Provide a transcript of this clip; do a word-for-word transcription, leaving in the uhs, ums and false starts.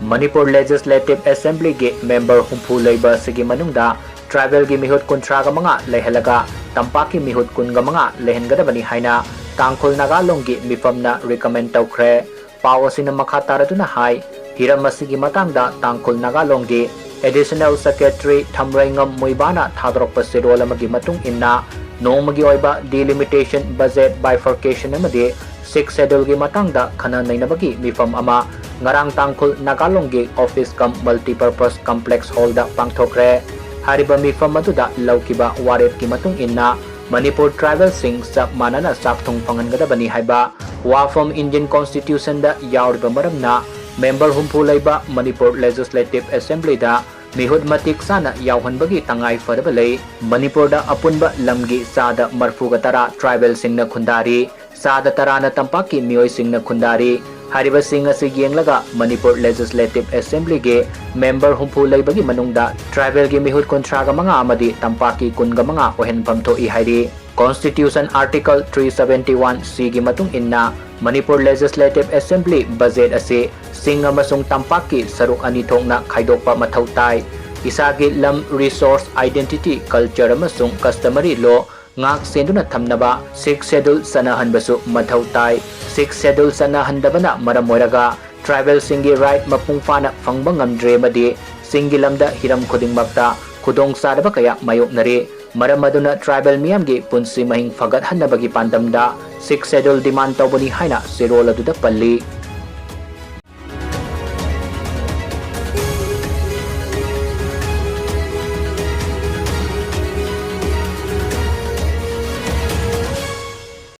Manipur Legislative Assembly ꯒꯤ member ꯍꯨꯝꯐꯨ ꯂꯩꯕ ꯑꯁꯤꯒꯤ ꯃꯅꯨꯡꯗ tribal ꯒꯤ ꯃꯤꯍꯨꯠ ꯀꯨꯟꯊ꯭ꯔꯥꯒ ꯃꯉꯥ ꯂꯩꯍꯜꯂꯒ ꯇꯝꯄꯥꯛꯀꯤ ꯃꯤꯍꯨꯠ ꯀꯨꯟꯒ ꯃꯉꯥ ꯂꯩꯍꯟꯒꯗꯕꯅꯤ ꯍꯥꯏꯅ ꯇꯥꯡꯈꯨꯜ ꯅꯥꯒꯥ ꯂꯣꯡꯒꯤ ꯃꯤꯐꯝꯅ recommend ꯇꯧꯈ꯭ꯔꯦ꯫ ꯄꯥꯎ ꯑꯁꯤꯅ ꯃꯈꯥ ꯇꯥꯔꯗꯨꯅ ꯍꯥꯏ, ꯍꯤꯔꯝ ꯑꯁꯤꯒꯤ ꯃꯇꯥꯡꯗ ꯇꯥꯡꯈꯨꯜ ꯅꯥꯒꯥ ꯂꯣꯡꯒꯤ Additional Secretary ꯊꯝꯔꯩꯉꯝ ꯃꯨꯏꯕꯥꯅ ꯊꯥꯗꯣꯔꯛꯄ ꯆꯦꯔꯣꯜ ꯑꯃꯒꯤ ꯃꯇꯨꯡ ꯏꯟꯅ, ꯅꯣꯡꯃꯒꯤ ꯑꯣꯏꯕ delimitation, budget bifurcation ꯑꯃꯗꯤ Sixth Schedule ꯒꯤ ꯃꯇꯥꯡꯗ ꯈꯟꯅ ꯅꯩꯅꯕꯒꯤ ꯃꯤꯐꯝ ꯑꯃ ꯉꯔꯥꯡ ꯇꯥꯡꯈꯨꯜ Naga ꯂꯣꯡꯒꯤ office cum multipurpose complex hall ꯗ ꯄꯥꯡꯊꯣꯛꯈ꯭ꯔꯦ꯫ ꯍꯥꯏꯔꯤꯕ ꯃꯤꯐꯝ ꯑꯗꯨꯗ ꯂꯧꯈꯤꯕ ꯋꯥꯔꯦꯞꯀꯤ ꯃꯇꯨꯡ ꯏꯟꯅ, ꯃꯅꯤꯄꯨꯔ tribal ꯁꯤꯡ ꯆꯞ ꯃꯥꯟꯅꯅ ꯆꯥꯛ ꯊꯣꯡ ꯐꯪꯍꯟꯒꯗꯕꯅꯤ ꯍꯥꯏꯕ ꯋꯥꯐꯝ Indian Constitution ꯗ ꯌꯥꯎꯔꯤꯕ ꯃꯔꯝꯅ, member ꯍꯨꯝꯐꯨ ꯂꯩꯕ ꯃꯅꯤꯄꯨꯔ Legislative Assembly ꯗ ꯃꯤꯍꯨꯠ ꯃꯇꯤꯛ ꯆꯥꯅ ꯌꯥꯎꯍꯟꯕꯒꯤ ꯇꯉꯥꯏ ꯐꯗꯕ ꯂꯩ꯫ ꯃꯅꯤꯄꯨꯔꯗ ꯑꯄꯨꯟꯕ ꯂꯝꯒꯤ ꯆꯥꯗ ꯃꯔꯐꯨꯒ ꯇꯔꯥ tribal ꯁꯤꯡꯅ ꯈꯨꯟꯗꯥꯔꯤ, ꯆꯥꯗ ꯇꯔꯥꯅ ꯇꯝꯄꯥꯛꯀꯤ ꯃꯤꯑꯣꯏꯁꯤꯡꯅ ꯈꯨꯟꯗꯥꯔꯤ꯫ ꯍꯥꯏꯔꯤꯕꯁꯤꯡ ꯑꯁꯤ ꯌꯦꯡꯂꯒ ꯃꯅꯤꯄꯨꯔ Legislative Assembly ꯒꯤ member ꯍꯨꯝꯐꯨ ꯂꯩꯕꯒꯤ ꯃꯅꯨꯡꯗ tribal ꯒꯤ ꯃꯤꯍꯨꯠ ꯀꯨꯟꯊ꯭ꯔꯥꯒ ꯃꯉꯥ ꯑꯃꯗꯤ ꯇꯝꯄꯥꯛꯀꯤ ꯀꯨꯟꯒ ꯃꯉꯥ ꯑꯣꯏꯍꯟꯐꯝ ꯊꯣꯛꯏ ꯍꯥꯏꯔꯤ꯫ Constitution Article three seventy one C ꯒꯤ ꯃꯇꯨꯡ ꯏꯟꯅ, ꯃꯅꯤꯄꯨꯔ Legislative Assembly budget ꯑꯁꯤ ꯆꯤꯡ ꯑꯃꯁꯨꯡ ꯇꯝꯄꯥꯛꯀꯤ ꯁꯔꯨꯛ ꯑꯅꯤ ꯊꯣꯛꯅ ꯈꯥꯏꯗꯣꯛꯄ ꯃꯊꯧ ꯇꯥꯏ꯫ ꯏꯁꯥꯒꯤ ꯂꯝ, resource, identity, culture ꯑꯃꯁꯨꯡ customary law ꯉꯥꯛ ꯁꯦꯟꯗꯨꯅ ꯊꯝꯅꯕ Sixth Schedule ꯆꯠꯅꯍꯟꯕꯁꯨ ꯃꯊꯧ ꯇꯥꯏ꯫ Sixth Schedule ꯆꯠꯅꯍꯟꯗꯕꯅ ꯃꯔꯝ ꯑꯣꯏꯔꯒ tribal ꯁꯤꯡꯒꯤ right ꯃꯄꯨꯡ ꯐꯥꯅ ꯐꯪꯕ ꯉꯝꯗ꯭ꯔꯦ ꯑꯃꯗꯤ ꯆꯤꯡꯒꯤ ꯂꯝꯗ ꯍꯤꯔꯝ ꯈꯨꯗꯤꯡꯃꯛꯇ ꯈꯨꯗꯣꯡꯆꯥꯗꯕ ꯀꯌꯥ ꯃꯥꯌꯣꯛꯅꯔꯤ꯫ ꯃꯔꯝ ꯑꯗꯨꯅ tribal ꯃꯤꯌꯥꯝꯒꯤ ꯄꯨꯟꯁꯤ ꯃꯍꯤꯡ ꯐꯒꯠꯍꯟꯅꯕꯒꯤ ꯄꯥꯟꯗꯝꯗ Sixth Schedule demand ꯇꯧꯕꯅꯤ ꯍꯥꯏꯅ ꯆꯦꯔꯣꯜ ꯑꯗꯨꯗ ꯄꯜꯂꯤ꯫